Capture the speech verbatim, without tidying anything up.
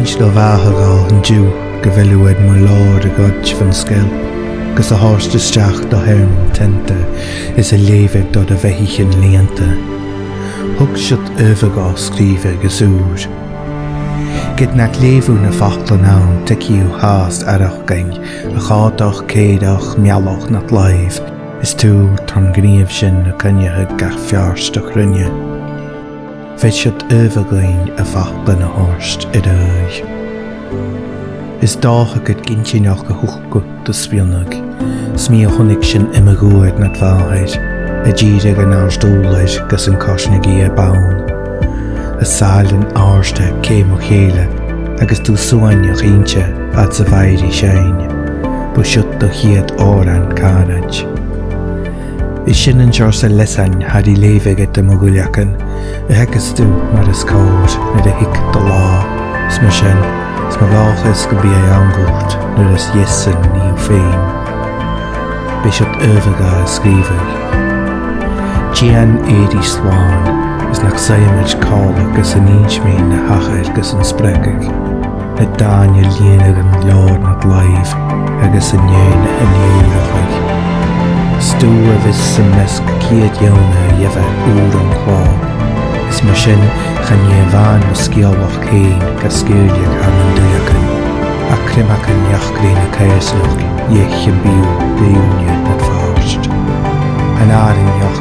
Innis do bhàthadh an-diugh gu bheil thu air mo leabhar a ghoid bhon sgeilp, gus a thoirt a-steach do theàrnadh teanta is a leughadh do do bheathaichean lìonta. Thug siud uabhas sgrìobhadh gus ùr. Ged nach leugh thu na faclan ann, tuigidh tu fhathast fhaireachdainn a' chòmhdach, cèireach, meallach nad làimh, is tu tron ghnìomh sin a' coinneachadh gach feart a chruinne. Bheir siud uabhas dhuinn a' faclan a thoirt air adhart. Is dòcha gur g-inntinneach a thug thu do spìonadh, 's mi a chunnaic sin air mo dhùthair nad mhàthair, a' dìreadh an àrd-ùrlair gus an coisneadh i a bonn. A' sàilean àrda ceum mu chèile agus tu suain a' chìnntinn fhad 's a bha i ri seinn. Bu siud do chiad òran cànain. Is sin an seòrsa leasain a tha ri leughadh aig mo dhuilleagan, a theagasc tu mar as còir nuair a thig do là, 's mar sin, 's mo dhòchas gum bi e ann dhut nuair as deiseil nì thu fhèin. Bidh siud uabhasach a sgrìobhadh. Dèan èirigh slàn, is nach saoil mi càit a bheil thu gus an innis mi na thachair gus an spreagadh. Na dàin a lìonadh an leabhar nad làimh agus an fheadhainn a th' ann an ùrachadh. 'S tu a bhios am measg ciad dheòin a gheibh ùr an clò. Is mar sin, chan e a-mhàin mo sgeulachd fhèin ga sgaoileadh a th' ann an duilleagan, ach creimeagan eachdraidh na coimhearsnachd, dh'fhaicinn beò le ùine nad phàirt. An àrainneachd